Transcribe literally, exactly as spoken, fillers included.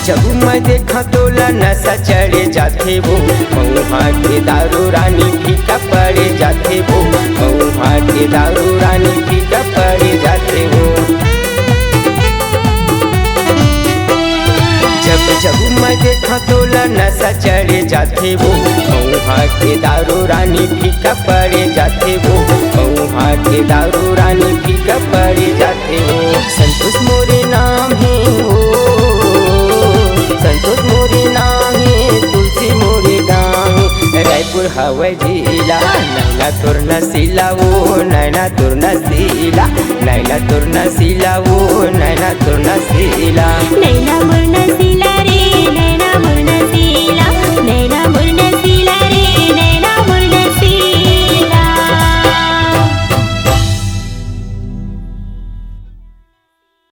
जब मैं देखा तोला नशा चढ़े जाथे वो, मऊहा के दारू रानी फीका पड़े जाथे वो, मऊहा के दारू रानी फीका पड़े जाथे वो। जब जब मैं देखा तोला नशा चढ़े जाथे वो, मऊहा के दारू रानी फीका पड़े जाथे वो, मऊहा के दारू रानी फीका पड़े जाथे वो। संतोष मोरे नाम हे वो, संतोष मोरे नाम हे, तुलसी मोरे गाँव हे। रायपुर हवय जिला, नैना तोर नसीला वो, नैना तोर नसीला, नैना तोर नसीला वो, नैना तोर नसीला। नैना मोर नसीला